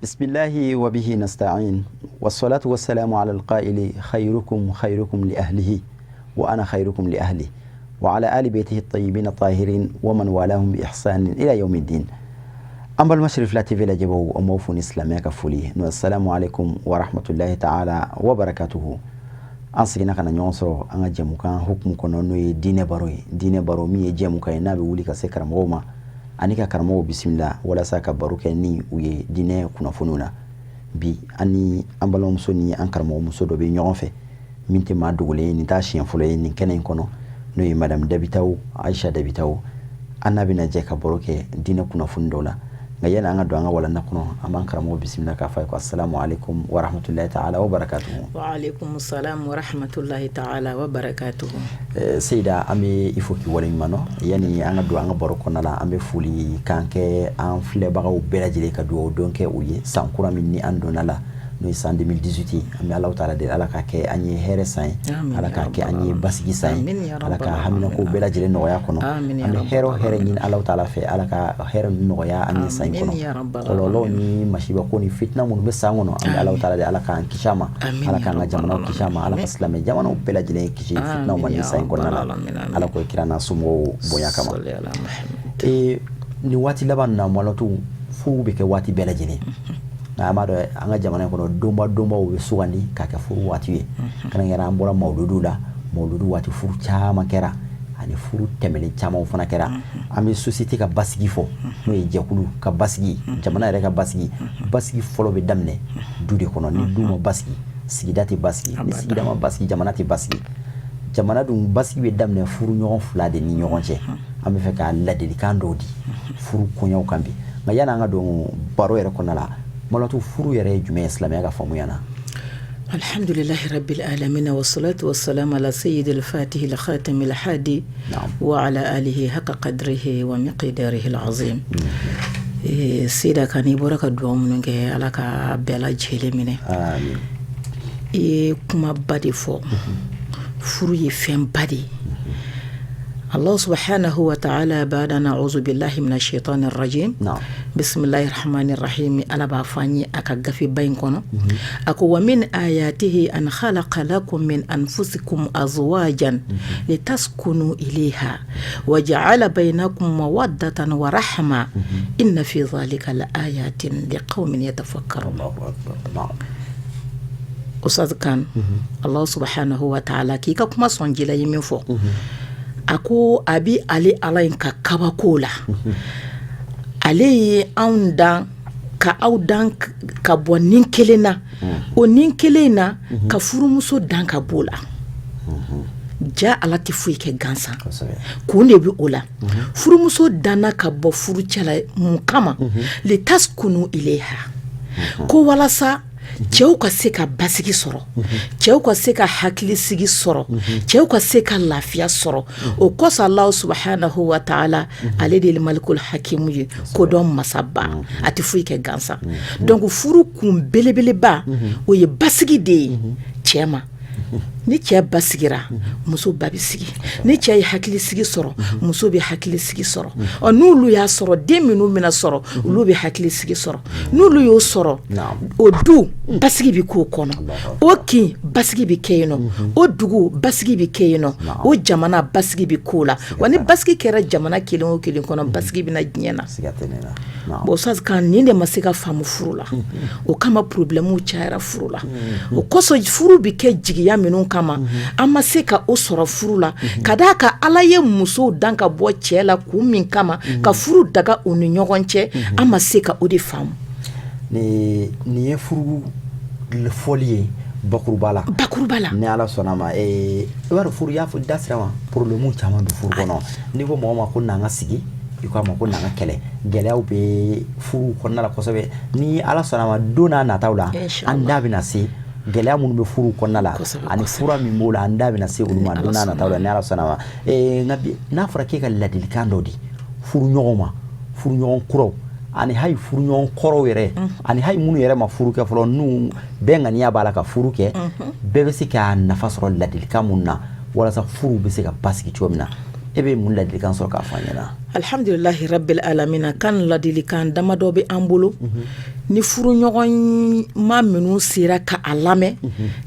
Bismillahi wa bihi nasta'in wassalatu wassalamu ala alqaili khayrukum khayrukum li ahlihi wa ana khayrukum li ahli wa ala ali baytihi at-tayyibin at-tahirin wa man walahum bi ihsanin ila yawmiddin. An balima Cherifla TV lajɛbaaw, an b'aw fo ni silamɛya ka foli ye, n'o ye assalamu alaikum wa rahmatullahi ta'ala wa barakatuhu. An seginna ka na ɲɔgɔn sɔrɔ an ka jɛmukan hukumu kɔnɔ, n'o ye diinɛ baro ye. Diinɛ baro min ye jɛmukan ye n'a bɛ wuli ka se karamɔgɔw ma ani ka karamɔgɔw bisimila walasa ka baro kɛ ni u ye diinɛ kunnafoniw na. Bi an ni an balimamuso ni an karamɔgɔmuso dɔ bɛ ɲɔgɔn fɛ min tɛ maa dogolen ye, nin t'a siɲɛ fɔlɔ ye nin kɛnɛ in kɔnɔ, n'o ye madame Dabitawo, Aisha Dabitawo. An n'a bɛna jɛ ka baro kɛ diinɛ kunnafoni dɔw la. Nka yani an ka don an ka walanda kɔnɔ, an b'an karamɔgɔ bisimila k'a fɔ a ye ko assalamu alaikum wa rahmatullahi ta'ala wa barakatuhu. Wa alaikum salam wa rahmatullahi ta'ala wa barakatuhu. Seyida, an bɛ i fo k'i waleɲuman dɔn. Yani an ka don an ka baro kɔnɔna la, an bɛ foli kan kɛ an filɛbagaw bɛɛ lajɛlen ka dugawu don kɛ u ye san kura min ni an donna la, n'o ye san 2018 ye. An bɛ Alahu taala deli, Ala ka kɛ an ye hɛrɛ san ye, Ala ka kɛ an ye basigi san ye, Ala ka haminako bɛɛ lajɛlen nɔgɔya kɔnɔ. An bɛ hɛrɛ o hɛrɛ ɲini Alahu taala fɛ, Ala ka hɛrɛ nɔgɔya an ye san in kɔnɔ. Kɔlɔlɔ ni masibako ni fitina minnu bɛ san kɔnɔ, an bɛ Alahu taala deli, Ala k'an kisi a ma, Ala k'an ka jamanaw kisi a ma, Ala ka silamɛ jamanaw bɛɛ lajɛlen kisi fitinaw ma nin san in kɔnɔna la, Ala ko kira n'a somɔgɔw bonya kama. Nin waati laban na, malatu furu bɛ kɛ waati bɛɛ lajɛlen, nka an b'a dɔn an ka jamana in kɔnɔ, donba donbaw bɛ sugandi k'a kɛ furu waati ye. Kɛrɛnkɛrɛn an bɔra mawuludu la, mawuludu waati furu caman kɛra ani furu tɛmɛnen camanw fana kɛra. An bɛ société ka basigi fɔ, n'o ye jɛkulu ka basigi, jamana yɛrɛ ka basigi. Basigi fɔlɔ bɛ daminɛ du de kɔnɔ. Ni du ma basigi, sigida tɛ basigi. Ni sigida ma basigi, jamana tɛ basigi. Jamana dun basigi bɛ daminɛ furu ɲɔgɔn fila de ni ɲɔgɔn cɛ. An bɛ fɛ ka ladilikan dɔw di furu koɲɛw kan bi. Nka yani an ka don baro yɛrɛ kɔnɔna la, malatu furu yɛrɛ ye jumɛn ye silamɛya ka faamuya na? Alhamdulillahi rabbil alamin wa salatu wa salam ala sayyidil fatihil khatamil hadi wa ala alihi haqqa qadrihi wa miqdarihi alazim. Seyida kan, n'i bɔra ka dugawu minnu kɛ, Ala ka bɛɛ lajɛlen minɛ. Amin. I ye kumaba de fɔ. Furu ye fɛnba de ye. Allah subhanahu wa ta'ala ba'da na'udhu billahi minash shaitani rajim. Bismillahir rahmanir rahim. Ala b'a fɔ an ye a ka gafeba in kɔnɔ. A ko wa min ayatihi an khalaqa lakum min anfusikum azwajan litaskunu ilayha wa ja'ala bainakum mawaddatan wa rahma inna fi dhalika la ayatin liqaumin yatafakkarun. Allahu akbar. Na'am. Ustaz kan, Allah subhanahu wa ta'ala k'i ka kuma sɔn ji la, ye min fɔ, a ko a bɛ ale Ala in ka kabako la, ale ye anw dan ka aw dan ka bɔ ni kelen na, o ni kelen in na ka furumuso dan ka b'o la. Ja Ala tɛ foyi kɛ gansan, kun de bɛ o la. Furumuso danna ka bɔ furucɛ la mun kama? Litaskunu ilayha, ko walasa cɛw ka se ka basigi sɔrɔ, cɛw ka se ka hakilisigi sɔrɔ, cɛw ka se ka lafiya sɔrɔ. O kosɔn Allah subhanahu wa ta'ala, ale de ye malikul hakimu ye, kodɔn masaba, a tɛ foyi kɛ gansan. Donc furu kun belebeleba, o ye basigi de ye cɛ ma. Ni cɛ basigira, muso ba bɛ sigi. Ni cɛ ye hakilisigi sɔrɔ, muso bɛ hakilisigi sɔrɔ. Ɔ n'olu y'a sɔrɔ, den minnu bɛna sɔrɔ, olu bɛ hakilisigi sɔrɔ. N'olu y'o sɔrɔ, o du basigi bɛ k'o kɔnɔ, o kin basigi bɛ kɛ yen nɔ, o dugu basigi bɛ kɛ yen nɔ, o jamana basigi bɛ k'o la. Wa ni basigi kɛra jamana kelen o kelen kɔnɔ, basigi bɛ na diɲɛ na. Bon Ustaz kan, nin de ma se ka faamu furu la, o kama problème cayara furu la. O kosɔn furu bɛ kɛ jigiya minnu kama, an ma se ka o sɔrɔ furu la, ka d'a kan Ala ye musow dan ka bɔ cɛ la kun min kama ka furu daga u ni ɲɔgɔn cɛ, an ma se ka o de faamu. Nin ye furu fɔli ye. Bakuruba la, bakuruba la. Ni Ala sɔnna ma, i b'a dɔn, furu, y'a fɔ da sira ma, problème caman bɛ furu kɔnɔ. N'i ko mɔgɔ ma ko n'an ka sigi, i ko a ma ko n'an ka kɛlɛ, gɛlɛyaw bɛ furu kɔnɔna la kosɛbɛ. Ni Ala sɔnna ma, don n'a nataw la, an da bɛna se gɛlɛya minnu bɛ furu kɔnɔna la ani fura min b'o la, an da bɛna se olu ma don n'a nataw la, ni Ala sɔnna ma. Nka bi, n'a fɔra k'e ka ladilikan dɔ di furuɲɔgɔnw ma, furuɲɔgɔn kuraw ani hali furuɲɔgɔn kɔrɔw yɛrɛ, ani hali minnu yɛrɛ ma furu kɛ fɔlɔ, n'u bɛɛ ŋaniya b'a la ka furu kɛ, bɛɛ bɛ se k'a nafa sɔrɔ ladilikan mun na walasa furu bɛ se ka basigi cogo min na, e bɛ mun ladilikan sɔrɔ k'a fɔ an ɲɛna? Alhamdulilahi rabbil alamina. Kan ladilikan damadɔ bɛ an bolo. Ni furuɲɔgɔnma minnu sera ka a lamɛn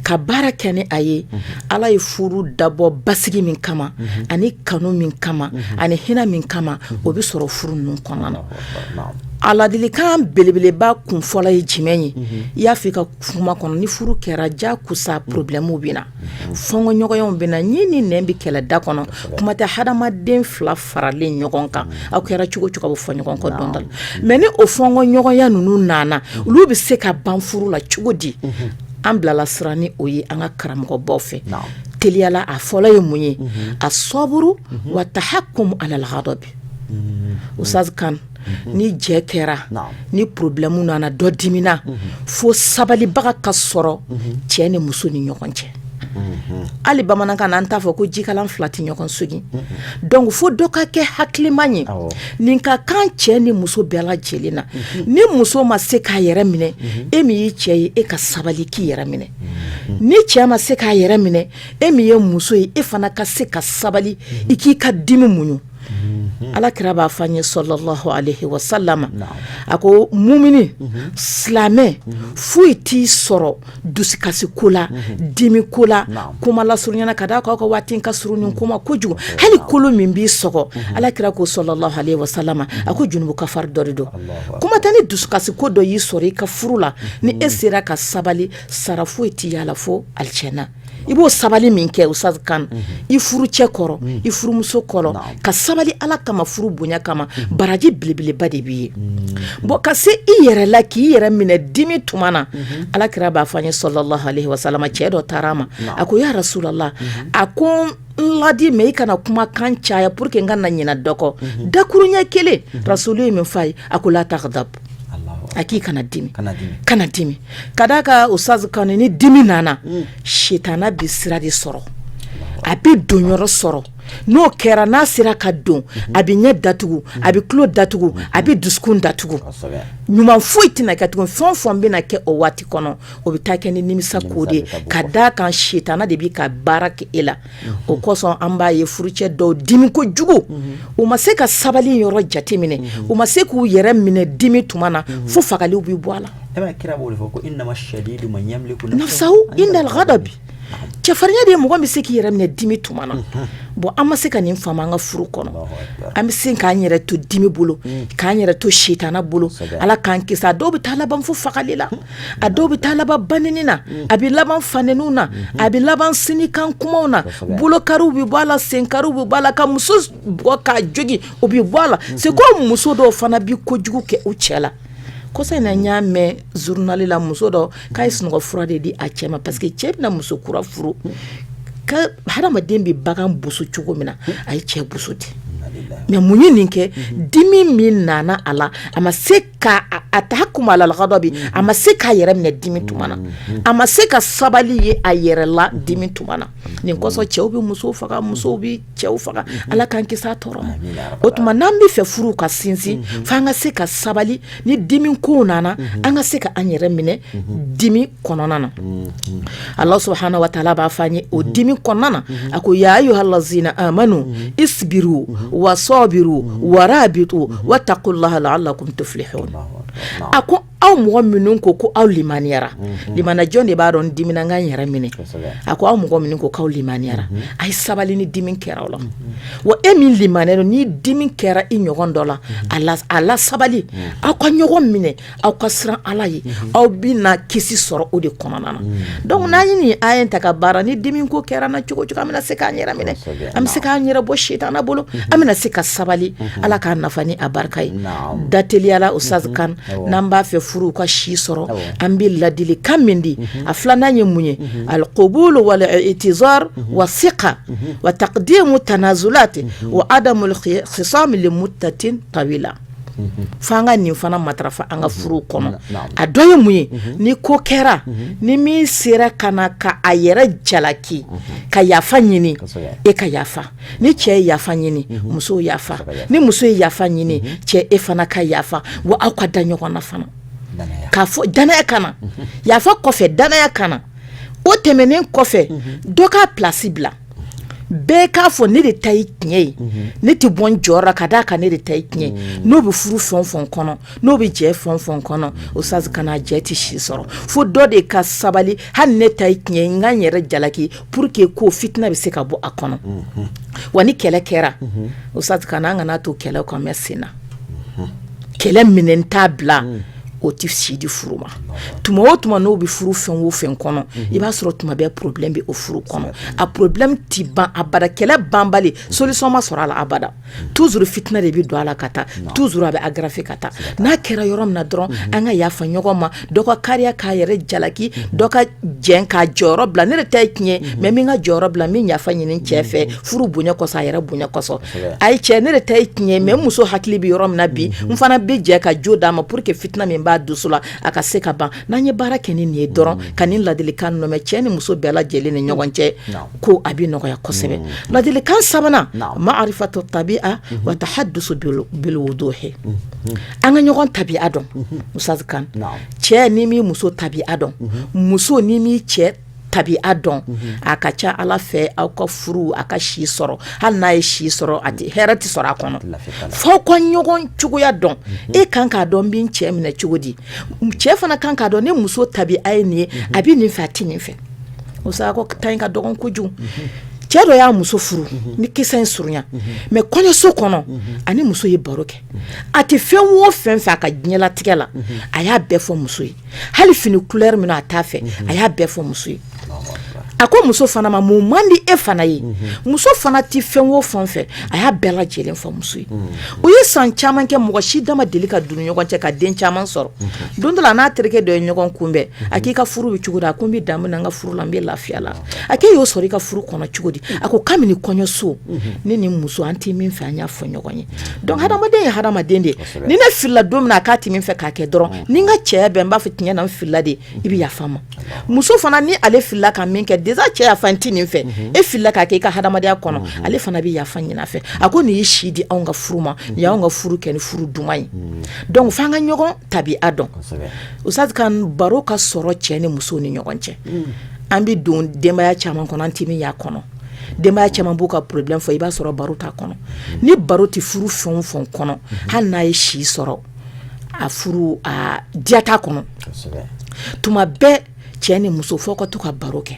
ka baara kɛ ni a ye, Ala ye furu dabɔ basigi min kama ani kanu min kama ani hinɛ min kama, o bɛ sɔrɔ furu ninnu kɔnɔna na. A ladilikan belebeleba kun fɔlɔ ye jumɛn ye? I y'a fɔ i ka kuma kɔnɔ, ni furu kɛra jakusa, problème bɛ na, fɔnkɔɲɔgɔnyaw bɛ na, ɲin ni nɛn bɛ kɛlɛ da kɔnɔ. Kuma tɛ hadamaden fila faralen ɲɔgɔn kan, aw kɛra cogo cogo, bɛ fɔ ɲɔgɔn kɔ dɔn dɔ. Mais ni o fɔnkɔɲɔgɔnya ninnu nana, olu bɛ se ka ban furu la cogo di? An bilala sira ni o ye an ka karamɔgɔbaw fɛ teliyala. A fɔlɔ ye mun ye? Asɔburu wa tahakumu alal ghadabi. Ustaz Kan, ni jɛ kɛra, ni problème nana, dɔ dimina, fo sabalibaga ka sɔrɔ cɛ ni muso ni ɲɔgɔn cɛ. Hali bamanankan na, an t'a fɔ ko jikalan fila tɛ ɲɔgɔn sogin. Donc fo dɔ ka kɛ hakilima ye. Nin ka kan cɛ ni muso bɛɛ lajɛlen na. Ni muso ma se k'a yɛrɛ minɛ, e min y'i cɛ ye, e ka sabali k'i yɛrɛ minɛ. Ni cɛ ma se k'a yɛrɛ minɛ, e min ye muso ye, e fana ka se ka sabali, i k'i ka dimi muɲu. Ala kira b'a fɔ an ye sallallahu alaihi wasallam, a ko mumini silamɛ, foyi t'i sɔrɔ dusukasi ko la, dimi ko la. Kuma lasurunya na, ka d'a kan aw ka waati ka surun nin kuma kojugu, hali kolo min b'i sɔgɔ, ala kira ko sallallahu alaihi wasallam, a ko junubu kafari dɔ de don. Kuma tɛ ni dusukasi ko dɔ y'i sɔrɔ i ka furu la, ni e sera ka sabali, sara foyi t'i y'a la fo alijana. I b'o sabali min kɛ, Ustaz Kan, i furu cɛ kɔrɔ, i furumuso kɔrɔ, ka sabali Ala kama, furu bonya kama, baraji belebeleba de b'i ye. Bon, ka se i yɛrɛ la, k'i yɛrɛ minɛ dimi tuma na, ala kira b'a fɔ an ye sallallahu alaihi wasallam, cɛ dɔ taara a ma, a ko ya Rasulallah, a ko n ladi, mais i kana kumakan caya pour que n kana ɲina dɔ kɔ. Dakuruɲɛ kelen, rasulu ye min f'a ye, a ko la tagdab, a k'i kana dimi, kana dimi. Ka d'a kan, Ustaz Kan, ni dimi nana, sitana bɛ sira de sɔrɔ, a bɛ donyɔrɔ sɔrɔ. N'o kɛra, n'a sera ka don, a bɛ ɲɛ datugu, a bɛ tulo datugu, a bɛ dusukun datugu, ɲuman foyi tɛna kɛ tugun. Fɛn o fɛn bɛna kɛ o waati kɔnɔ, o bɛ taa kɛ ni nimisa ko de ye, ka d'a kan sitana de bɛ ka baara kɛ e la. O kosɔn an b'a ye furucɛ dɔw dimi kojugu, u ma se ka sabali yɔrɔ jateminɛ, u ma se k'u yɛrɛ minɛ dimi tuma na, fo fagaliw bɛ bɔ a la. Nafsahu indal ghadabi. Cɛfarinya de ye mɔgɔ bɛ se k'i yɛrɛ minɛ dimi tuma na. Bon, an ma se ka nin faamu an ka furu kɔnɔ. An bɛ se k'an yɛrɛ to dimi bolo, k'an yɛrɛ to sitana bolo. Ala k'an kisi. A dɔw bɛ taa laban fo fagali la, a dɔw bɛ taa laban banɛni na, a bɛ laban fanɛniw na, a bɛ laban sinikan kumaw na, bolokariw bɛ bɔ a la, senkariw bɛ bɔ a la, ka muso bugɔ k'a jogin, o bɛ bɔ a la. C'est comme muso dɔw fana bɛ kojugu kɛ u cɛ la. Kɔsa in na, n y'a mɛn journal la, muso dɔ k'a ye sunɔgɔ fura de di a cɛ ma, parce que cɛ bɛna muso kura furu. Ka hadamaden bɛ bagan boso cogo min na, a ye cɛ boso ten. Mais mun ye nin kɛ? Dimi min nana a la, a ma se ka a tahakumu alal ghadabi, a ma se k'a yɛrɛ minɛ dimi tuma na, a ma se ka sabali ye a yɛrɛ la dimi tuma na. Nin kosɔn cɛw bɛ musow faga, musow bɛ cɛw faga. Ala k'an kisi a tɔɔrɔ ma. O tuma n'an bɛ fɛ furu ka sinsin, f'an ka se ka sabali. Ni dimi ko nana, an ka se ka an yɛrɛ minɛ dimi kɔnɔna na. Allah subhanahu wa ta'ala b'a fɔ an ye o dimi kɔnɔna na, a ko ya ayyuhallazina amanu isbiru wa sabiru wa rabitu wa taqullaha la'allakum tuflihun. A ko aw mɔgɔ minnu ko ko aw limaniyara, limana jɔn de b'a dɔn dimina n ka n yɛrɛ minɛ. A ko aw mɔgɔ minnu ko k'aw limaniyara, a ye sabali ni dimi kɛra aw la. Wa e min limaniyara, ni dimi kɛra i ɲɔgɔn dɔ la, a la sabali, aw ka ɲɔgɔn minɛ, aw ka siran Ala ye, aw bɛna kisi sɔrɔ o de kɔnɔna na. Donc n'an ye nin aya in ta ka baara, ni dimi ko kɛra na cogo cogo, an bɛna se k'an yɛrɛ minɛ, an bɛ se k'an yɛrɛ bɔ sitana bolo, an bɛna se ka sabali. Ala k'an nafa ni a barika ye. Dateliya la, Ustaz Kan, n'an b'a fɛ furu furu ka si sɔrɔ an bɛ ladilikan min di a filanan ye mun ye alqubulu wal i'tizar wa siqa wa taqdimu tanazulat wa adamul khisam li muddatin tawila f'an ka nin fana matarafa an ka furu kɔnɔ a dɔ ye mun ye ni ko kɛra ni min sera ka na ka a yɛrɛ jalaki ka yafa ɲini e ka yafa ni cɛ ye yafa ɲini muso yafa ni muso ye yafa ɲini cɛ e fana ka yafa wa aw ka da ɲɔgɔn na fana k'a fɔ danaya ka na yafa kɔfɛ danaya ka na o tɛmɛnen kɔfɛ dɔ k'a place bila bɛɛ k'a fɔ ne de ta ye tiɲɛ ye ne tɛ bɔ n jɔyɔrɔ ka d'a kan ne de ta ye tiɲɛ n'o bɛ furu fɛn o fɛn kɔnɔ n'o bɛ jɛ fɛn o fɛn kɔnɔ Ustaz kana jɛ tɛ si sɔrɔ fo dɔ de ka sabali hali ne ta ye tiɲɛ ye n ka n yɛrɛ jalaki pour que ko fitina bɛ se ka bɔ a kɔnɔ wa ni kɛlɛ kɛra Ustaz kana an kana to kɛlɛ ka mɛn sen na kɛlɛ minɛn t'a bila o tɛ si di furu ma tuma o tuma n'o bɛ furu fɛn o fɛn kɔnɔ i b'a sɔrɔ tuma bɛɛ problème bɛ o furu kɔnɔ a problème tɛ ban abada kɛlɛ banbali solution ma sɔrɔ a la abada toujours fitina de bɛ don a la ka taa toujours a bɛ aggraver ka taa n'a kɛra yɔrɔ min na dɔrɔn an ka yafa ɲɔgɔn ma dɔ ka kariya k'a yɛrɛ jalaki dɔ ka jɛn k'a jɔyɔrɔ bila ne de ta ye tiɲɛ mais n bɛ n ka jɔyɔrɔ bila n bɛ yafa ɲini cɛ fɛ furu bonya kosɔn a yɛrɛ bonya kosɔn ayi cɛ ne de ta ye tiɲɛ mais n muso hakili bɛ yɔrɔ min na bi n fana bɛ jɛ ka jo d'a ma pour que fitina min b'a dusu la a ka se ka ban n'an ye baara kɛ ni nin ye dɔrɔn ka nin ladilikan nɔmɛ cɛ ni muso bɛɛ lajɛlen ni ɲɔgɔn cɛ ko a bɛ nɔgɔya kosɛbɛ ladilikan sabanan ma'arifatu tabi'a wa tahaddusu bil wuduhi an ka ɲɔgɔn tabi'a dɔn Ustaz kan cɛ n'i m'i muso tabi'a dɔn muso n'i m'i cɛ tabi'a dɔn a ka ca Ala fɛ aw ka furu a ka si sɔrɔ hali n'a ye si sɔrɔ a tɛ hɛrɛ tɛ sɔrɔ a kɔnɔ f'aw ka ɲɔgɔn cogoya dɔn e kan k'a dɔn n bɛ n cɛ minɛ cogo di cɛ fana kan k'a dɔn ne muso tabi'a ye nin ye a bɛ nin fɛ a tɛ nin fɛ o sa ko ta in ka dɔgɔn kojugu cɛ dɔ y'a muso furu ni kisa in surunya mais kɔɲɔso kɔnɔ ani muso ye baro kɛ a tɛ fɛn o fɛn fɛ a ka diɲɛlatigɛ la a y'a bɛɛ fɔ muso ye hali fini couleur min a t'a fɛ a y'a bɛɛ fɔ muso ye a ko muso fana ma mun man di e fana ye muso fana tɛ fɛn o fɛn fɛ a y'a bɛɛ lajɛlen fɔ muso ye u ye san caman kɛ mɔgɔ si da ma deli ka don ɲɔgɔn cɛ ka den caman sɔrɔ don dɔ la n'a terikɛ dɔ ye ɲɔgɔn kunbɛn a k'i ka furu bɛ cogo di a ko n bɛ damu na n ka furu la n bɛ lafiya la a k'e y'o sɔrɔ i ka furu kɔnɔ cogo di a ko kabini kɔɲɔso ne ni muso an tɛ min fɛ an y'a fɔ ɲɔgɔn ye donc hadamaden ye hadamaden de ye ni ne filila don min na a k'a tɛ min fɛ k'a kɛ dɔrɔn ni n ka cɛya bɛn n b'a fɔ tiɲɛ na n filila de i bɛ yafa n ma muso fana ni ale filila ka min kɛ déjà cɛ y'a fɔ n tɛ nin fɛ e filila k'a kɛ i ka hadamadenya kɔnɔ ale fana bɛ yafa ɲini a fɛ a ko nin y'i si di anw ka furu ma nin y'anw ka furu kɛ ni furu duman ye donc f'an ka ɲɔgɔn tabi'a dɔn Ustaz kan baro ka sɔrɔ cɛ ni muso ni ɲɔgɔn cɛ an bɛ don denbaya caman kɔnɔ an tɛ min y'a kɔnɔ denbaya caman b'u ka problème fɔ i b'a sɔrɔ baro t'a kɔnɔ ni baro tɛ furu fɛn o fɛn kɔnɔ hali n'a ye si sɔrɔ a furu a diya t'a kɔnɔ tuma bɛɛ cɛ ni muso fo ka to ka baro kɛ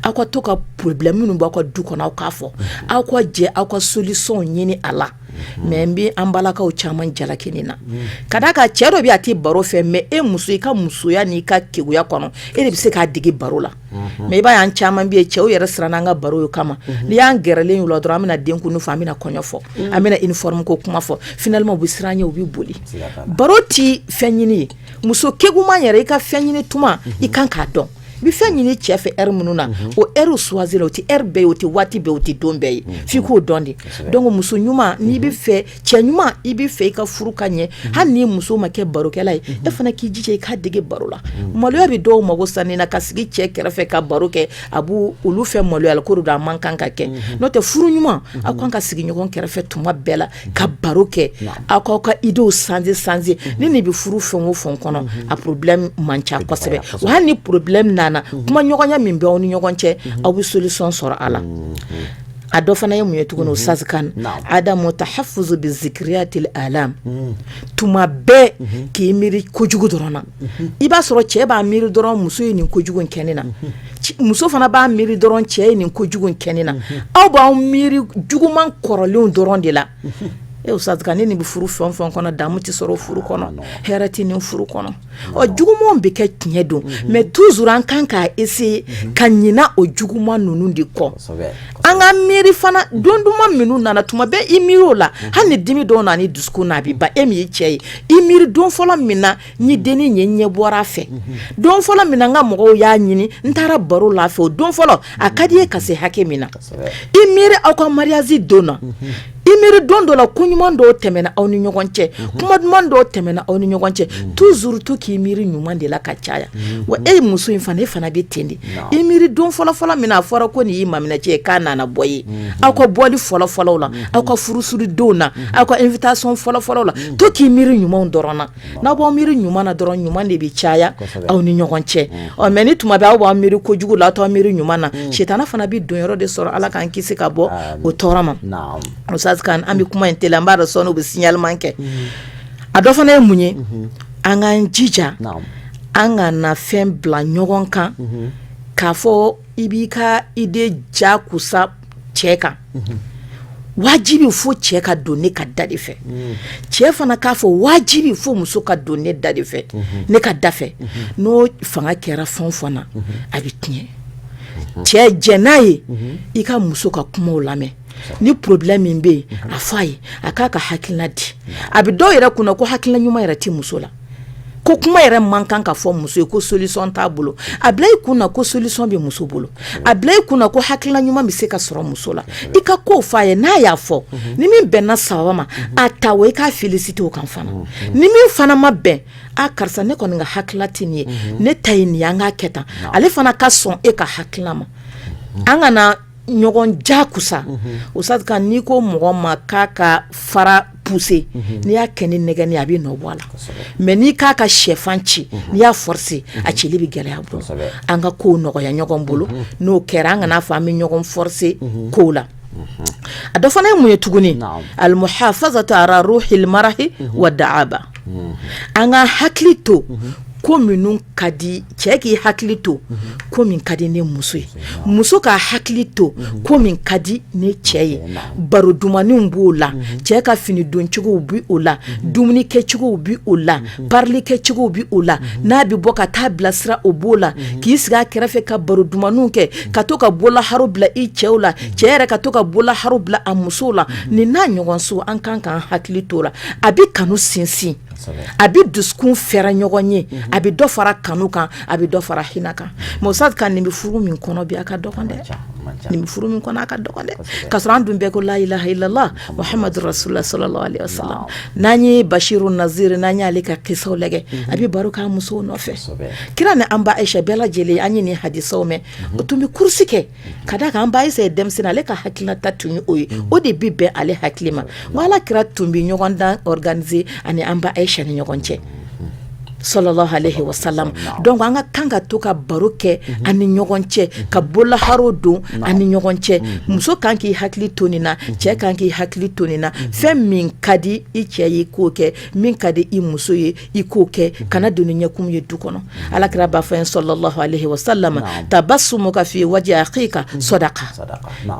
aw ka to ka problème minnu b'aw ka du kɔnɔ aw k'a fɔ aw ka jɛ aw ka solution ɲini a la mais n bɛ an balakaw caman jalaki nin na ka d'a kan cɛ dɔ bɛ a tɛ baro fɛ mais e muso i ka musoya n'i ka keguya kɔnɔ e de bɛ se k'a dege baro la mais i b'a ye an caman bɛ yen cɛw yɛrɛ siranna an ka baro ye kama n'i y'an gɛrɛlen y'u la dɔrɔn an bɛna denkundi fɔ an bɛna kɔɲɔ fɔ an bɛna uniforme ko kuma fɔ finalement u bɛ siran an ɲɛ u bɛ boli baro tɛ fɛn ɲini ye muso keguman yɛrɛ i ka fɛn ɲini tuma i kan k'a dɔn i bɛ fɛn ɲini cɛ fɛ heure minnu na o heure choisir o tɛ heure bɛɛ ye o tɛ waati bɛɛ o tɛ don bɛɛ ye f'i k'o dɔn de donc muso ɲuman n'i bɛ fɛ cɛ ɲuman i bɛ fɛ i ka furu ka ɲɛ hali ni muso ma kɛ barokɛla ye e fana k'i jija i k'a dege baro la maloya bɛ dɔw mago sa nin na ka sigi cɛ kɛrɛfɛ ka baro kɛ a b'u olu fɛ maloya la ko don a man kan ka kɛ n'o tɛ furu ɲuman aw kan ka sigi ɲɔgɔn kɛrɛfɛ tuma bɛɛ la ka baro kɛ aw k'aw ka idéew changer changer ni nin bɛ furu fɛn o fɛn kɔnɔ a problème man ca kosɛbɛ wa hali ni problème nana kuma ɲɔgɔnya min bɛ aw ni ɲɔgɔn cɛ aw bɛ solution sɔrɔ a la a dɔ fana ye mun ye tuguni Ustaz kan adamu tahafuzu bi zikiriyatil alam tuma bɛɛ k'i miiri kojugu dɔrɔn na i b'a sɔrɔ cɛ b'a miiri dɔrɔn muso ye nin kojugu in kɛ ne na muso fana b'a miiri dɔrɔn cɛ ye nin kojugu in kɛ ne na aw b'aw miiri juguman kɔrɔlenw dɔrɔn de la. E Ustaz Kan, ni nin bɛ furu fɛn o fɛn kɔnɔ, damu tɛ sɔrɔ furu kɔnɔ, hɛrɛ tɛ nin furu kɔnɔ. Ɔ, jugumanw bɛ kɛ, tiɲɛ don, mais toujours an kan k'a essayer ka ɲina o juguman ninnu de kɔ. An ka miiri fana don duman minnu nana. Tuma bɛɛ i miiri o la, hali ni dimi dɔw nana i dusukun na, a bɛ ban. E min ye cɛ ye, i miiri don fɔlɔ min na ni dennin ye ɲɛ bɔra a fɛ, don fɔlɔ min na n ka mɔgɔw y'a ɲini, n taara baro la a fɛ, o don fɔlɔ a ka di ye ka se hakɛ min na. I miiri aw ka mariage don na, i miiri don dɔ la, ko ɲuman dɔw tɛmɛna aw ni ɲɔgɔn cɛ, kuma duman dɔw tɛmɛna aw ni ɲɔgɔn cɛ. Toujours to k'i miiri ɲuman de la ka caya. Wa e ye muso in fana, e fana bɛ ten de. I miiri don fɔlɔ fɔlɔ min na a fɔra ko nin y'i maminɛ cɛ ye, k'a nana bɔ ye, aw ka bɔli fɔlɔ fɔlɔw la, aw ka furusiri donw na, aw ka invitation fɔlɔ fɔlɔw la, to k'i miiri ɲumanw dɔrɔn na. N'aw b'aw miiri ɲuman na dɔrɔn, ɲuman de bɛ caya aw ni ɲɔgɔn cɛ. Ɔ, mais ni tuma bɛɛ aw b'aw miiri kojugu la, aw t'aw miiri ɲuman na, sitana fana bɛ don yɔrɔ de sɔrɔ. Ala k'an kisi ka bɔ o tɔɔrɔ ma. Ustaz Kan, an bɛ kuma in teliya, an b'a dɔn sɔɔni u bɛ signalement kɛ. A dɔ fana ye mun ye? An k'an jija an ka na fɛn bila ɲɔgɔn kan k'a fɔ i b'i ka idée jakusa cɛ kan, wajibi fo cɛ ka don ne ka da de fɛ, cɛ fana k'a fɔ wajibi fo muso ka don ne da de fɛ, ne ka da fɛ. N'o fanga kɛra fɛn o fɛn na, a bɛ tiɲɛ. Cɛ, jɛn n'a ye i ka muso ka kumaw lamɛn. Ni problème min bɛ yen, a fɔ a ye, a k'a ka hakilina di. A bɛ dɔw yɛrɛ kunna ko hakilina ɲuman yɛrɛ tɛ muso la, ko kuma yɛrɛ man kan ka fɔ muso ye, ko solution t'a bolo. A bila i kun na ko solution bɛ muso bolo. A bila i kun na ko hakilina ɲuman bɛ se ka sɔrɔ muso la. I ka kow fɔ a ye, n'a y'a fɔ, ni min bɛnna sababa ma, a ta o, i k'a féliciter o kan fana. Ni min fana ma bɛn a, karisa, ne kɔni ka hakilina tɛ nin ye, ne ta ye nin ye, an k'a kɛ tan, ale fana ka sɔn e ka hakilina ma. An kana ɲɔgɔn jakusa. Ustaz Kan, n'i ko mɔgɔ ma k'a ka fara pousser, n'i y'a kɛ ni nɛgɛni, a bɛ nɔ bɔ a la, mais n'i k'a ka sɛfan ci, n'i y'a forcer, a cili bɛ gɛlɛya bolo. An ka kow nɔgɔya ɲɔgɔn bolo. N'o kɛra, an kana fɔ an bɛ ɲɔgɔn forcer kow la. A dɔ fana ye mun ye tuguni? Almuhafazatu ala ruhil marahi wa da'aba. An ka hakili to ko minnu ka di cɛ, k'i hakili to ko min ka di ne muso ye, muso ka hakili to ko min ka di ne cɛ ye. Baro dumanw b'o la, cɛ ka fini doncogow bi o la, dumuni kɛcogow bi o la, parili kɛcogow bi o la, n'a bɛ bɔ ka taa bilasira, o b'o la, k'i sigi a kɛrɛfɛ ka baro dumanw kɛ, ka to ka bolaharu bila i cɛw la, cɛ yɛrɛ ka to ka bolaharu bila a musow la. Nin n'a ɲɔgɔn so, an kan k'an hakili to la. A bɛ kanu sinsin, a bɛ dusukun fɛrɛ ɲɔgɔn ye, a bɛ dɔ fara kanu kan, a bɛ dɔ fara hinɛ kan. Mais Ustaz Kan, nin bɛ furu min kɔnɔ bi, a ka dɔgɔn dɛ. Nin bɛ furu min kɔnɔ, a ka dɔgɔn dɛ, ka sɔrɔ an dun bɛɛ ko la ilaha illallah Muhammadu rasulullah sallallahu alaihi wasallam. N'an ye Bashiru Naziri, n'an y'ale ka kisaw lajɛ, a bɛ baro k'a musow nɔfɛ. Kira ni an ba Aisha bɛɛ lajɛlen, an ye nin hadisaw mɛn, o tun bɛ course kɛ ka d'a kan an ba Aisha ye denmisɛnnin, ale ka hakilinata tun ye o ye, o de bɛ bɛn ale hakili ma. N ko Ala kira tun bɛ ɲɔgɔn dan organiser ani an ba Aisha ni ɲɔgɔn cɛ, sallallahu alaihi wasallam. Donc an ka kan ka to ka baro kɛ an ni ɲɔgɔn cɛ, ka bolaharo don an ni ɲɔgɔn cɛ. Muso kan k'i hakili to nin na, cɛ kan k'i hakili to nin na. Fɛn min ka di i cɛ ye, i k'o kɛ. Min ka di i muso ye, i k'o kɛ. Kana don ni ɲɛkumu ye du kɔnɔ. Ala kira b'a fɔ sallallahu alaihi wasallam: tabassumuka fi wajhi akhika sadaqa.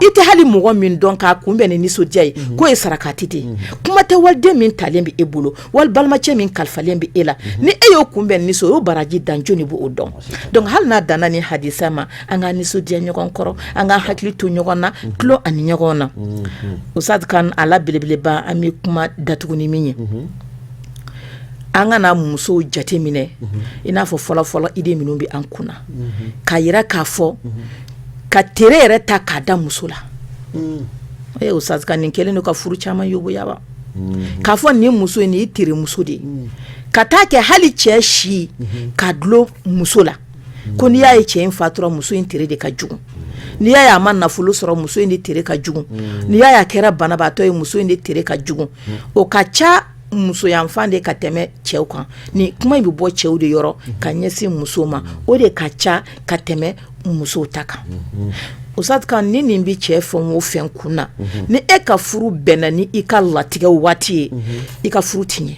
I tɛ hali mɔgɔ min dɔn, k'a kunbɛn ni nisɔndiya ye, k'o ye sarakati de ye. Kuma tɛ waliden min talen bɛ e bolo, wali balimacɛ min kalifalen bɛ e la, ni e y'o kunbɛn nisɔn, o baraji dan, jɔnni b'o dɔn? Donc hali n'a danna ni hadisa ma, an ka nisɔndiya ɲɔgɔn kɔrɔ, an ka hakili to ɲɔgɔn na, tulon ani ɲɔgɔn na. Ustaz Kan, a la belebeleba, an bɛ kuma datugu ni min ye, an kana musow jate minɛ i n'a fɔ fɔlɔfɔlɔ idée minnu bɛ an kunna, k'a yira k'a fɔ ka tere yɛrɛ ta k'a da muso la. Ee Ustaz Kan, nin kɛlen don ka furu caman yoboyaba, k'a fɔ nin muso in, nin y'i terimuso de ye, ka taa kɛ hali cɛ si ka dulon muso la, ko n'i y'a ye cɛ in fatura, muso in tere de ka jugu, n'i y'a ye a ma nafolo sɔrɔ, muso in de tere ka jugu, n'i y'a ye a kɛra banabaatɔ ye, muso in de tere ka jugu. O ka ca musoyanfan de ka tɛmɛ cɛw kan. Ni kuma in bɛ bɔ cɛw de yɔrɔ ka ɲɛsin musow ma, o de ka ca ka tɛmɛ musow ta kan. Ustaz Kan, ni nin bɛ cɛ fɛn o fɛn kun na, ni e ka furu bɛnna ni i ka latigɛ waati ye, i ka furu ti ɲɛ,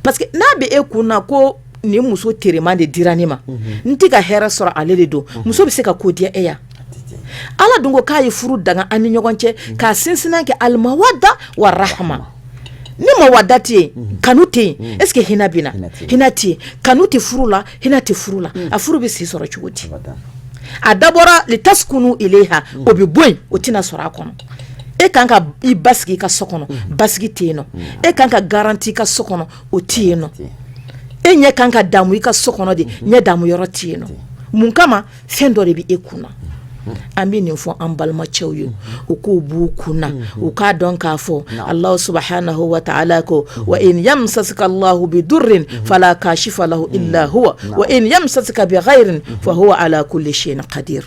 parce que n'a bɛ e kun na ko nin muso terima de dira ne ma, n tɛ ka hɛrɛ sɔrɔ, ale de don, muso bɛ se ka ko diya e ya? Ala dun ko k'a ye furu danga an ni ɲɔgɔn cɛ k'a sinsinna kɛ almawadda wa rahma. Ni mawada tɛ yen, kanu tɛ yen, est ce que hinɛ bɛ na? Hinɛ tɛ yen, kanu tɛ furu la, hinɛ tɛ furu la, a furu bɛ si sɔrɔ cogo di? A dabɔra litaskunu ilayha, o bɛ bɔ yen, o tɛna sɔrɔ a kɔnɔ. E kan ka i basigi i ka so kɔnɔ, basigi tɛ yen nɔ. E kan ka garantie i ka so kɔnɔ, o tɛ yen nɔ. E ɲɛ kan ka damu i ka so kɔnɔ de, ɲɛ damu yɔrɔ tɛ yen nɔ. Mun kama? Fɛn dɔ de bɛ e kun na. An bɛ nin fɔ an balimacɛw ye, u k'u b'u kun na, u k'a dɔn k'a fɔ Alahu subahanahu wa taala ko wa in yamsaska Allahu bidurrin fala kashifa lahu illa huwa wa in yamsaska bi khairin fa huwa ala kulli shay'in qadir.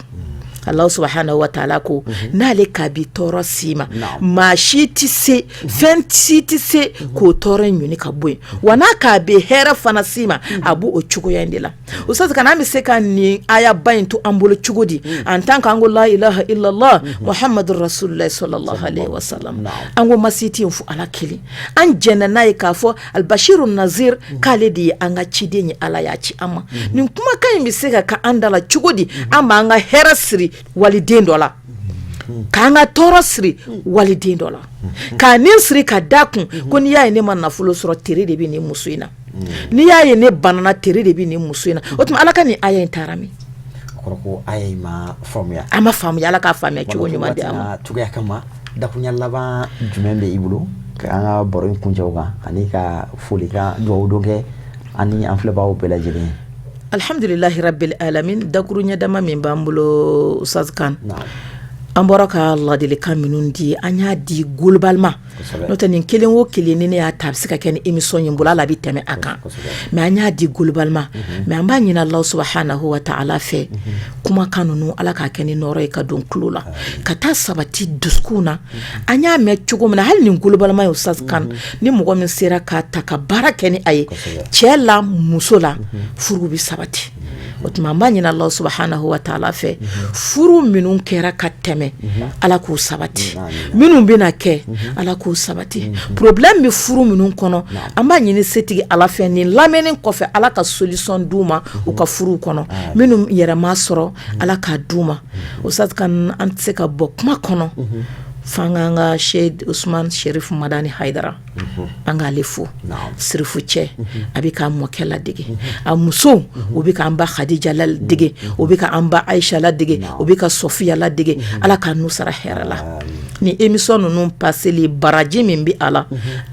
Alahu subahanahu wa taala ko n'ale k'a bi tɔɔrɔ s'i ma, maa si tɛ se, fɛn si tɛ se k'o tɔɔrɔ in ɲini ka bɔ yen. Wa n'a k'a bɛ hɛrɛ fana s'i ma, a b'o o cogoya in de la. Ustaz Kan, an bɛ se ka nin ayaba in to an bolo cogo di, en tant que an ko la ilaha illallah muhammadu rasulullah sallallahu alaihi wasallam? An ko masi tɛ yen fo Ala kelen. An jɛnna n'a ye k'a fɔ albashiru nazir, k'ale de ye an ka ciden ye, Ala y'a ci an ma. Nin kumakan in bɛ se ka kɛ an da la cogo di? An b'an ka hɛrɛ siri waliden dɔ la, k'an ka tɔɔrɔ siri waliden dɔ la, k'a nin siri ka da kun ko n'i y'a ye ne ma nafolo sɔrɔ, tere de bɛ nin muso in na. N'i y'a ye ne banana, tere de bɛ nin muso in na. O tuma, Ala ka nin aya in taara min? Ko aya in ma faamuya. A ma faamuya. Ala k'a faamuya cogo ɲuman di an ma. Cogoya kama, dakuruɲa laban jumɛn bɛ i bolo ka an ka baro in kuncɛ o kan, ani ka folikan, dugawu don kɛ ani an filɛbagaw bɛɛ lajɛlen ye? Alhamdulilahi rabbil alamin. Dakuruɲɛ dama min b'an bolo, Ustaz Kan, an bɔra ka ladilikan minnu di, an y'a di globalement. N'o tɛ, nin kelen o kelen, ni ne y'a ta, a bɛ se ka kɛ ni émission ye n bolo, hali a bɛ tɛmɛ a kan. Mais an y'a di globalement. Mais an b'a ɲini Alahu subahanahu wa taala fɛ, kumakan ninnu, Ala k'a kɛ ni nɔrɔ ye ka don tulo la, ka taa sabati dusukun na. An y'a mɛn cogo min na, hali nin globalement ye, Ustaz Kan, ni mɔgɔ min sera k'a ta ka baara kɛ ni a ye, cɛ la, muso la, furu bɛ sabati. O tuma, an b'a ɲini Alahu subahanahu wa taala fɛ, furu minnu kɛra ka tɛmɛ, Ala k'u sabati. Minnu bɛna kɛ, Ala k'u sabati. Problème bɛ furu minnu kɔnɔ, an b'a ɲini setigi Ala fɛ, nin lamɛnni kɔfɛ, Ala ka solution d'u ma u ka furuw kɔnɔ. Minnu yɛrɛ ma sɔrɔ, Ala k'a d'u ma. Ustaz Kan, an tɛ se ka bɔ kuma kɔnɔ f'an k'an ka Sheikh Usman Sherif Madani Hayidara, an k'ale fo. Sirifu cɛ, a bɛ k'a mɔkɛ ladege, a musow, u bɛ k'an ba Khadija ladege, u bɛ k'an ba Aisha ladege, u bɛ ka Sɔfiya ladege. Ala k'an n'u sara hɛrɛ la. Ni émission ninnu paseli, baraji min bɛ a la,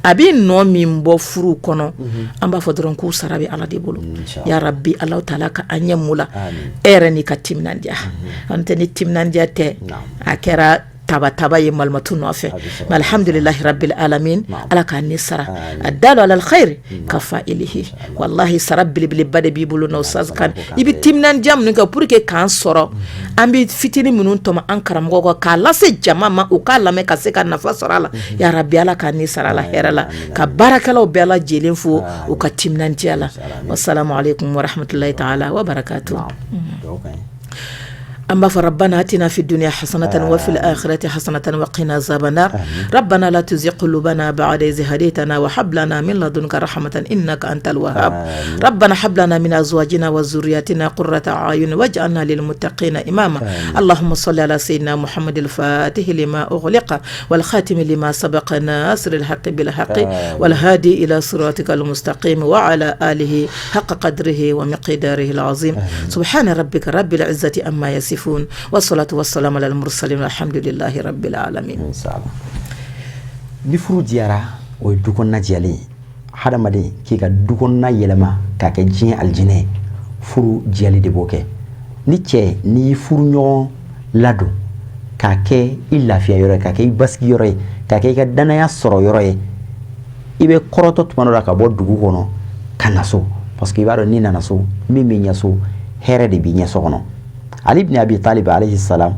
a bɛ nɔ min bɔ furu kɔnɔ, an b'a fɔ dɔrɔn k'u sara bɛ Ala de bolo. Ya Rabbi, Ala taala ka an ɲɛ mu la, e yɛrɛ n'i ka timinandiya. An tɛ ni timinandiya tɛ, a kɛra taba taba ye malimatu nɔfɛ. Alhamdulilahi rabbil alamin. Ala k'a ni sara. Addalu alal khairi ka fa'ilihi. Wallahi, sara belebeleba de b'i bolo na, Ustaz Kan. I bɛ timinandiya minnu kɛ pour que k'an sɔrɔ, an bɛ fitinin minnu tɔmɔ an karamɔgɔ kan k'a lase jama ma, u k'a lamɛn ka se ka nafa sɔrɔ a la. Ya Rabbi, Ala k'a ni sara la hɛrɛ la, ka baarakɛlaw bɛɛ lajɛlen fo u ka timinandiya la. Wassalamu alaikum warahmatullahi ta'ala wa barakatuh. An b'a fɔ rabbana atina fi dunya hasanatan wa fil akhirati hasanatan wa qina azaban nar. Rabbana la tuzigh qulubana ba'da idh hadaytana wa hab lana min ladunka rahmatan innaka antal wahhab. Rabbana hab lana min azwajina wa dhurriyyatina qurrata a'yun waj'alna lil muttaqina imama. Allahumma salli ala sayyidina Muhammadil fatih lima ughliqa wal khatim lima sabaqa nasiril haqqi bil haqqi wal hadi ila siratikal mustaqim wa ala alihi haqqa qadrihi wa miqdarihi al azim. Subhana rabbika rabbil izzati amma yasifun wa salatu wassalamu ala al mursalin walhamdulillahi rabbil alamin. Ni furu diyara, o ye du kɔnɔna diyalen ye. Hadamaden k'i ka du kɔnɔna yɛlɛma k'a kɛ diɲɛ alijinɛ ye, furu diyali de b'o kɛ. Ni cɛ, n'i y'i furu ɲɔgɔn ladon k'a kɛ i lafiya yɔrɔ ye, k'a kɛ i basigi yɔrɔ ye, k'a kɛ i ka danaya sɔrɔ yɔrɔ ye, i bɛ kɔrɔtɔ tuma dɔ la ka bɔ dugu kɔnɔ ka na so, parce que i b'a dɔn n'i nana so, min b'i ɲɛ so, hɛrɛ de b'i ɲɛ so kɔnɔ. Ali ibn Abi Talib alayhi salam,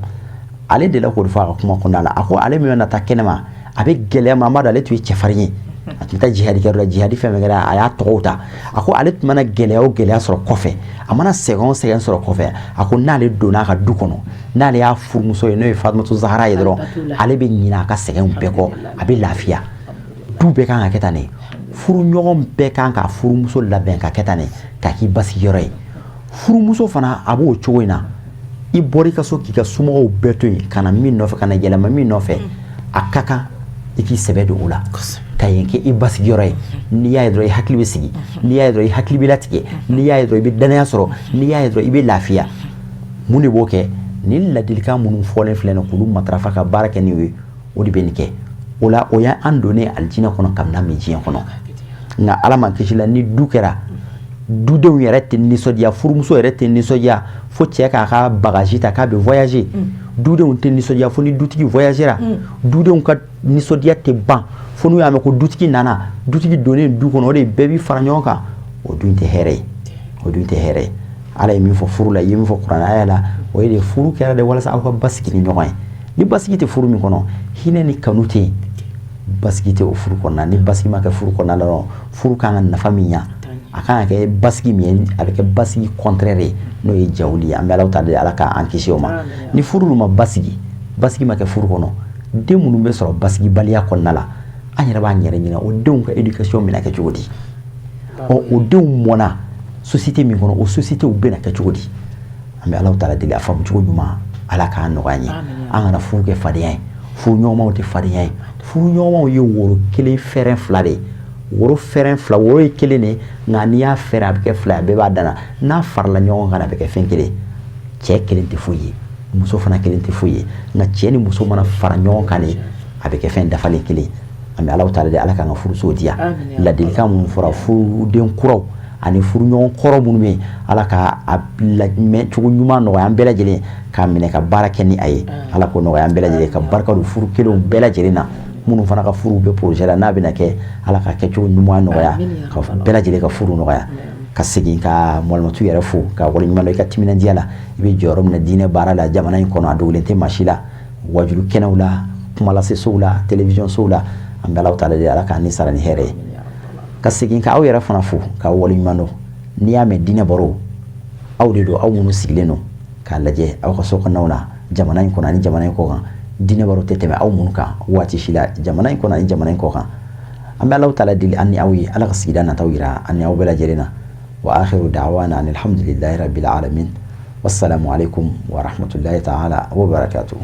ale de la k'o de fɔ a ka kuma kɔnɔna la. A ko ale min na taa kɛnɛma, a bɛ gɛlɛya ma. An b'a dɔn ale tun ye cɛfarin ye, a tun bɛ taa jihadi kɛyɔrɔ la, jihadi fɛn fɛn kɛra, a y'a tɔgɔw ta. A ko ale tun mana gɛlɛya o gɛlɛya sɔrɔ kɔfɛ, a mana sɛgɛn o sɛgɛn sɔrɔ kɔfɛ, a ko n'ale donna a ka du kɔnɔ, n'ale y'a furumuso ye, n'o ye Fatumatu Zahara ye dɔrɔn, ale bɛ ɲinɛ a ka sɛgɛnw bɛɛ kɔ, a bɛ lafiya. Du bɛɛ kan ka kɛ tan de. Furuɲɔgɔn bɛɛ kan ka furumuso labɛn ka kɛ tan de, k'a k'i basigiyɔrɔ ye. Furumuso fana, a b'o cogo in na. I bɔra i ka so k'i ka somɔgɔw bɛɛ to yen ka na min nɔfɛ, ka na yɛlɛma min nɔfɛ, a ka kan i k'i sɛbɛ don o la. Ka yen kɛ i basigiyɔrɔ ye. N'i y'a ye dɔrɔn i hakili bɛ sigi, n'i y'a ye dɔrɔn i hakili bɛ latigɛ, n'i y'a ye dɔrɔn i bɛ danaya sɔrɔ, n'i y'a ye dɔrɔn i bɛ lafiya. Mun de b'o kɛ? Ni ladilikan minnu fɔlen filɛ nin, k'olu matarafa ka baara kɛ n'u ye, o de bɛ nin kɛ. O la, o y'an donnen alijinɛ kɔnɔ kabini an bɛ diɲɛ kɔnɔ. Nka Ala m'an kisi la, ni du kɛra dudenw yɛrɛ tɛ nisɔndiya, furumuso yɛrɛ tɛ nisɔndiya fo cɛ k'a ka bagage ta k'a bɛ voyager. Dudenw tɛ nisɔndiya fo ni dutigi voyagera. Dudenw ka nisɔndiya tɛ ban fo n'u y'a mɛn ko dutigi nana. Dutigi donnen du kɔnɔ, o de bɛɛ bi fara ɲɔgɔn kan. O dun tɛ hɛrɛ ye, o dun tɛ hɛrɛ ye. Ala ye min fɔ furu la, i ye min fɔ kuranɛ aya la, o ye de furu kɛra de walasa aw ka basigi ni ɲɔgɔn ye. Ni basigi tɛ furu min kɔnɔ, hinɛ ni kanu tɛ yen, basigi tɛ o furu kɔnɔna. Ni basigi ma kɛ furu kɔnɔna la dɔrɔn, furu kan ka nafa min ɲa, a kan ka kɛ basigi min ye, a bɛ kɛ basigi contraire ye, n'o ye jawuli ye. An bɛ Ala ta deli, Ala k'an kisi o ma. Ni furu dun ma basigi, basigi ma kɛ furu kɔnɔ, den minnu bɛ sɔrɔ basigibaliya kɔnɔna la, an yɛrɛ b'an yɛrɛ ɲininka o denw ka éducation bɛna kɛ cogo di? Ɔ, o denw mɔna société min kɔnɔ, o société bɛna kɛ cogo di? An bɛ Ala taala deli, a faamu cogo ɲuman, Ala k'a nɔgɔya an ye. An kana furu kɛ fadenya ye. Furuɲɔgɔnmaw tɛ fadenya ye. Furuɲɔgɔnmaw ye woro kelen fɛrɛn fila de ye. Woro fɛrɛn fila, woro ye kelen de, nka n'i y'a fɛrɛ, a bɛ kɛ fila ye. A bɛɛ b'a danna. N'a farala ɲɔgɔn kan, a bɛ kɛ fɛn kelen. Cɛ kelen tɛ foyi ye, muso fana kelen tɛ foyi ye, nka cɛ ni muso mana fara ɲɔgɔn kan de, a bɛ kɛ fɛn dafalen kelen. An bɛ Ala taala deli, Ala k'an ka furuso diya. Ladilikan minnu fɔra furuden kuraw ani furuɲɔgɔn kɔrɔ minnu bɛ yen, Ala ka a mɛn cogo ɲuman nɔgɔya an bɛɛ lajɛlen k'a minɛ ka baara kɛ ni a ye. Ala k'o nɔgɔya an bɛɛ lajɛlen, ka barika don furu kelenw bɛɛ lajɛlen na. Minnu fana ka furu bɛ projet la, n'a bɛna kɛ, Ala ka kɛcogo ɲuman nɔgɔya ka bɛɛ lajɛlen ka furu nɔgɔya. Ka segin ka Malimatu yɛrɛ fo ka waleɲuman dɔn i ka timinandiya la. I bɛ jɔyɔrɔ min na diinɛ baara la jamana in kɔnɔ, a dogolen tɛ maa si la, wajulu kɛnɛw la, kumalasesow la, télévision sow la. An bɛ Ala taala deli, Ala k'an ni sara ni hɛrɛ ye. Ka segin ka aw yɛrɛ fana fo ka waleɲuman dɔn. N'i y'a mɛn diinɛ baro, aw de don, aw minnu sigilen don k'a lajɛ aw ka so kɔnɔnaw na, jamana in kɔnɔ ani jamana in kɔ kan. Diinɛ baro tɛ tɛmɛ aw minnu kan waati si la, jamana in kɔnɔ ani jamana in kɔ kan. An bɛ Ala taala deli an ni aw ye, Ala ka sigida nataw yira an ni aw bɛɛ lajɛlen na. Wa akhiru da'wana anil hamdulillahi rabbil alamin. Wassalamu alaikum wa rahmatullahi ta'ala wa barakatuh.